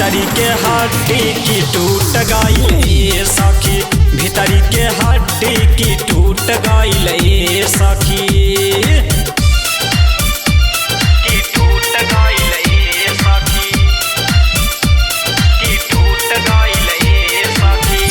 भीतरी के हड्डी की टूट गईल ए सखी, भीतरी के हड्डी की टूट गईल ए सखी। की टूट गईल ए सखी, की टूट गईल ए सखी।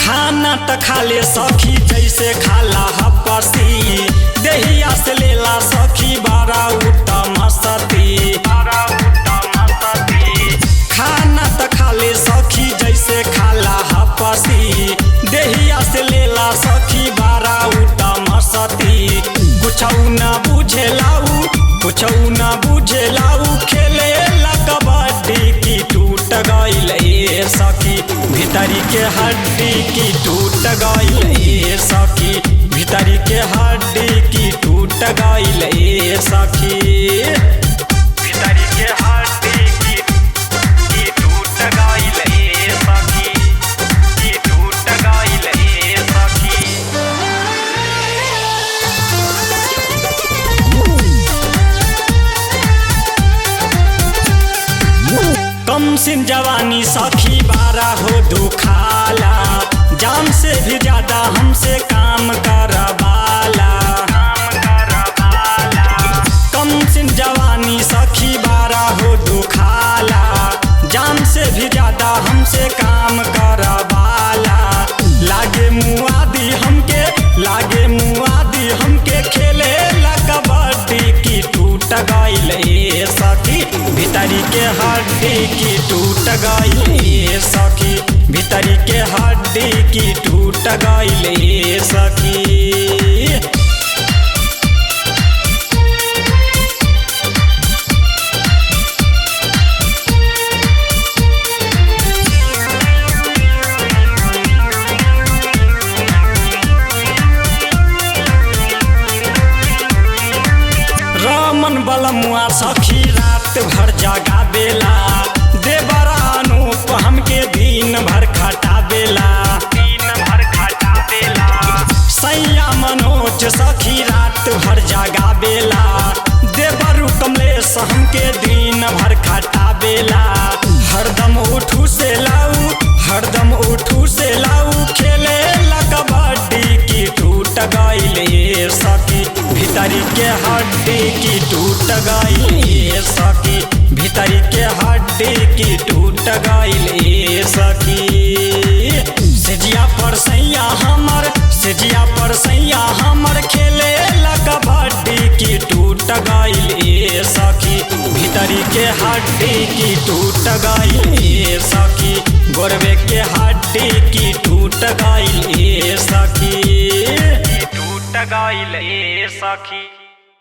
खाना त खाले सखी जैसे खाला हपसी, देहिया से लेला सखी बड़ा उत्तम सती। बड़ा उत्तम सती। खाना त खाले सखी जैसे खाला हपसी, देहिया से लेला सखी बड़ा उत्तम सती। कुछौ न बुझेलाऊ, कुछौ न बुझेलाऊ, खेलेला कबड्डी की टूट गईल ए सखी, भीतरी के हड्डी की टूट गईल ए सखी, भीतरी के हड्डी की टूट गईल ए सखी। भीतरी के हड्डी की टूट गईल ए सखी, की टूट गईल ए सखी। कम सिन जवानी सखी बारा हो दुखाला, जान से भी ज्यादा हमसे काम करवाला। काम करवाला। कम सिन जवानी सखी बारा हो दुखाला, जान से भी ज्यादा हमसे काम करवाला। लागे मुआदी हमके, लागे मुआदी हमके, खेले ला कबड्डी की टूट गईल ए सखी, भीतरी के हड्डी की टूट गईल ए सखी, भीतरी के हड्डी की टूट गईल ए सखी। रमन बलमुआ सखी रात भर जगाबेला, देवरा अनूप हमके दिन भर खटाबेला। दिन भर खटाबेला। सैया मनोज सखी रात भर जगाबेला, देवरु कमलेश हमके दिन भर खटाबेला। हरदम उठू से लाऊ, हरदम उठू से लाऊ, खेले ला कबड्डी की टूट गईल ए सखी, भीतरी के हड्डी की टूट गईल ए सखी, भीतरी के हड्डी की टूट गईल ए सखी। सेजिया पर सैया हमर, सेजिया पर सैया हमर, खेले ला कबड्डी की टूट गईल ए सखी, भीतरी के हड्डी की टूट गईल ए सखी, गोरवे के हड्डी की टूट गईल ए सखी। की टूट गईल ए सखी।